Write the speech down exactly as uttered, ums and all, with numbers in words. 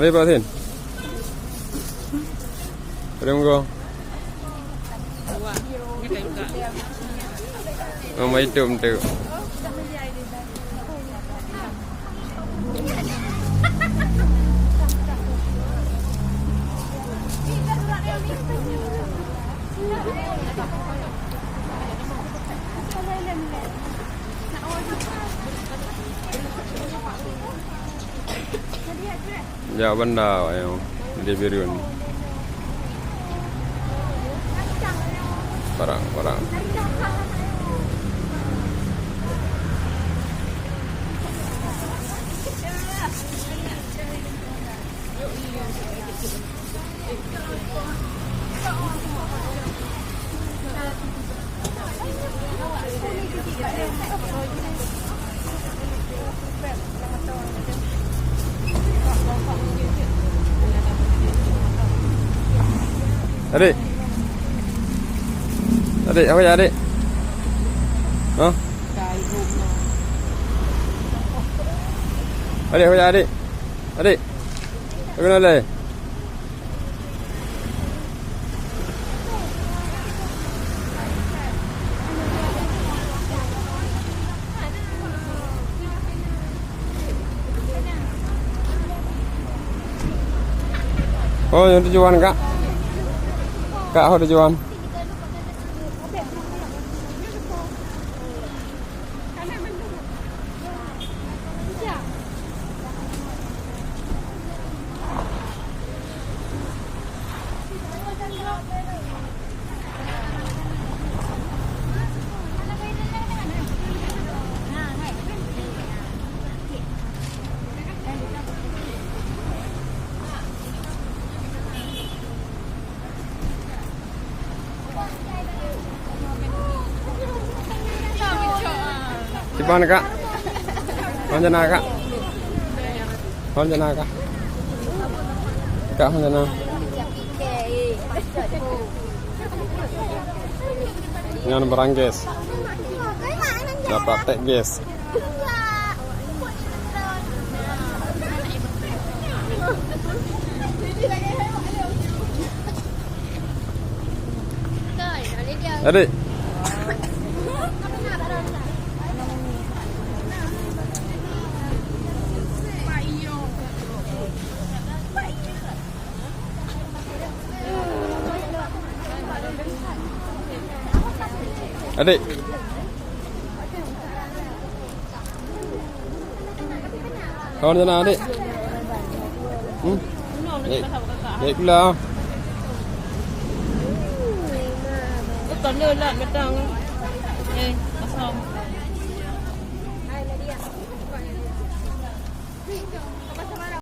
Mari, Pak Sin. Mari, monggo. Mama hitam tu. Jak banda awak nyoe di Bireuen. Parang, parang. Adik. Adik, apa ya, adik? Hah? Adik, apa ya, adik? Adik. Apa kena, adik? Oh, nyang tujuan, Kak. Kak, ho tujuan. Kiban, Kak? Hon jana, Kak? Hon jana, Kak? Kak, hon jana. Nyan barang gas. Dapat tek gas. Adik. Adik. Kawan sana, adik. Hmm? Baik, baik pula. Bukan dia lah datang. Eh, kosong.